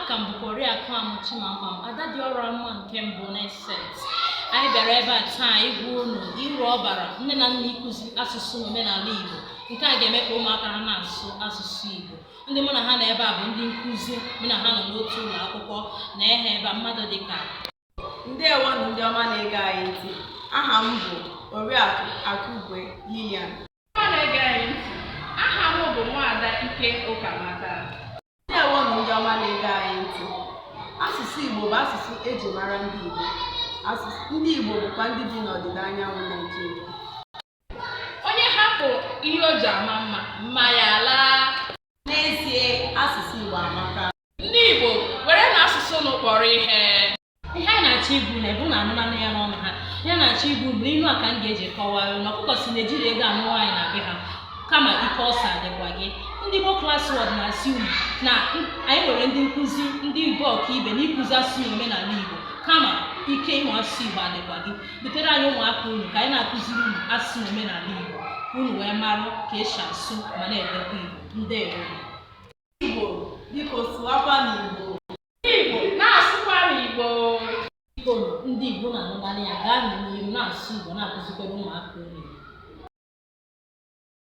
Aka m bụkwa Oriakụ Amụchi Mamam, ada dị ọrụ mma nke mbụ n'Eset. Anyị bịara ebe a taa ịgwa unu uru ọ bara nne na nna ịkụzi asụsụ na omenala Igbo. Nke a ga-eme ka ụmụaka ha na-asụ asụsụ Igbo. Ndị mụ na ha nọ ebe a bụ ndị nkụzi mụ na ha nọ n'otu ụlọ akwụkwọ na ehe ebe a mmadụ dịka Ndewonụ ndị ọma na-ege anyị ntị. Aha m bụ Oriakụ Akụgwe Lilian. Ọma na-ege anyị ntị. Aha m bụ Nwaada Ike Ụkamaka. Ndewonụ ndị ọma na-ege anyị ntị. Asụsụ Igbo bụ asụsụ eji mara ndị Igbo. Asụsụ ndị Igbo bụkwa ndị bi n'ọdịda anyanwụ Naịjirịa. Onye hapụ ihe o ji ama mma, mma ya laa. N'ezie, asụsụ Igbo amaka. Ndị Igbo were na asụsụ unu kpọrọ ihe. Ihe anyị na-achọ igwu na ebe unu anụnanụ ya n'ọnụ ha. Ihe a na-achọ igwu bụ ilu a ka m ga-eji kọwaa na ọkụkọ si na ejiri ego anụ nwaanyị na be ha kama ike ọsọ adịkwa gị. Ndị Igbo Class World na-asị unu na anyị nwere ndị nkụzi ndị Igbo ọkaibe n'ịkụzi asụsụ na omenala Igbo, kama ike ịmụ asụsụ Igbo adịkwa gị. Butere anyị ụmụaka unu ka anyị na-akụziri unu asụsụ na omenala Igbo, unu wee marụ ka esi asụ ma na-edekwa Igbo. Ndewo. Igbo, biko sụwakwa n'Igbo. Ndị Igbo na-asụkwa n'Igbo. Biko, ndị Igbo na-anụmanụ ya, gaa n'ihu na-asụ Igbo, na-akụzikwara ụmụaka unu Igbo.